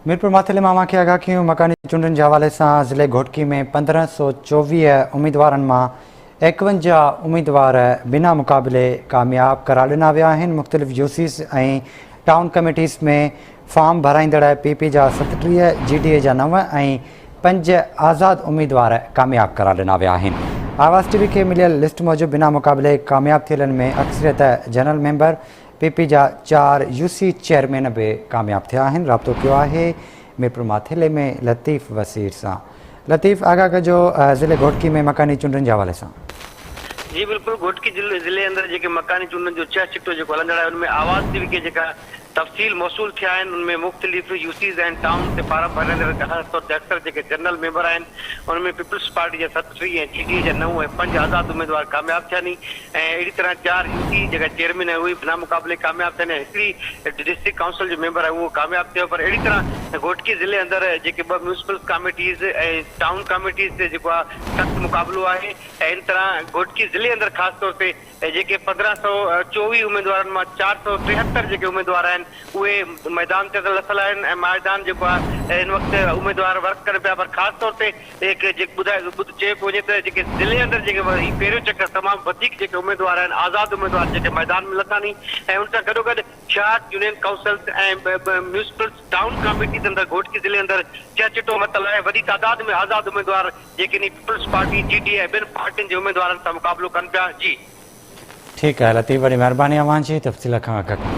ميرپور ماٿيلي مان اوهان کي آگاهه ڪيون مڪاني چونڊن جي حوالي سان ضلعي گهوٽڪي ۾ 1524 اميدوارن مان 51 اميدوار بنا مقابلي ڪامياب قرار ڏنا ويا آهن مختلف يوسيز ۽ ٽائون ڪميٽيز ۾ فارم ڀرائيندڙ پي پي جا 37، جي ڊي اي جا 9 ۽ 5 آزاد اميدوار ڪامياب قرار ڏنا ويا آهن آواز ٽي وي کي مليل لسٽ موجب بنا مقابلي ڪامياب ٿيلن ۾ اڪثريت جنرل ميمبر پي پي جا 4 يو سي چيئرمين به ڪامياب ٿيا آهن، رابطو ڪيو آهي ميرپور ماٿيلي ۾ لطيف وسير سان. لطيف آگاهه ڪجو ضلعي گهوٽڪي ۾ مڪاني چونڊن جي حوالي سان. جي بلڪل گهوٽڪي ضلعي اندر جيڪي مڪاني چونڊن جو چهه چٽو جيڪو هلندڙ آهي ان ۾ آواز ٽي وي کي جيڪا تفصيل موصول ٿيا آهن ان ۾ مختلف يو سيز ۽ ٽائون تي فارم ڀريندڙ خاص طور تي اڪثر جيڪي جنرل ميمبر آهن ان ۾ پيپلز پارٽي جا 37 ۽ جي ڊي اي جا 9 ۽ 5 آزاد اميدوار ڪامياب ٿيا ني ۽ اهڙي طرح 4 يو سي جيڪا چيئرمين آهي اهي بنا مقابلي ڪامياب ٿيا ۽ هڪڙي ڊسٽرڪٽ ڪائونسل جو ميمبر آهي اهو ڪامياب ٿيو پر اهڙي طرح گهوٽڪي ضلعي اندر جيڪي 2 ميونسپل ڪاميٽيز ۽ ٽائون ڪاميٽيز تي جيڪو آهي سخت مقابلو آهي ۽ ان طرح گهوٽڪي ضلعي اندر خاص طور تي جيڪي 1524 اميدوارن مان 473 جيڪي اميدوار آهن اهي ميدان تي لٿل آهن ۽ ميدان جيڪو آهي هن وقت اميدوار ورڪ ڪن پيا پر خاص طور تي هڪ جيڪ ٻڌايو ٻڌ چيو پيو وڃي ته جيڪي ضلعي اندر جيڪي هي پهريون چڪر تمام وڌيڪ جيڪي اميدوار آهن آزاد اميدوار جيڪي ميدان ۾ لٿا ني ۽ ان سان گڏوگڏ 66 union councils ۽ municipals town committees اندر گهوٽڪي ضلعي اندر چهچٽو متل آهي وڏي تعداد ۾ آزاد اميدوار جيڪي ني پيپلز پارٽي، جي ڊي اي ۽ ٻين پارٽين جي اميدوارن سان مقابلو ڪن پيا جي. ٺيڪ آهي لطيف وڏي مهرباني اوهان جي تفصيل کان آگاهه ڪندي.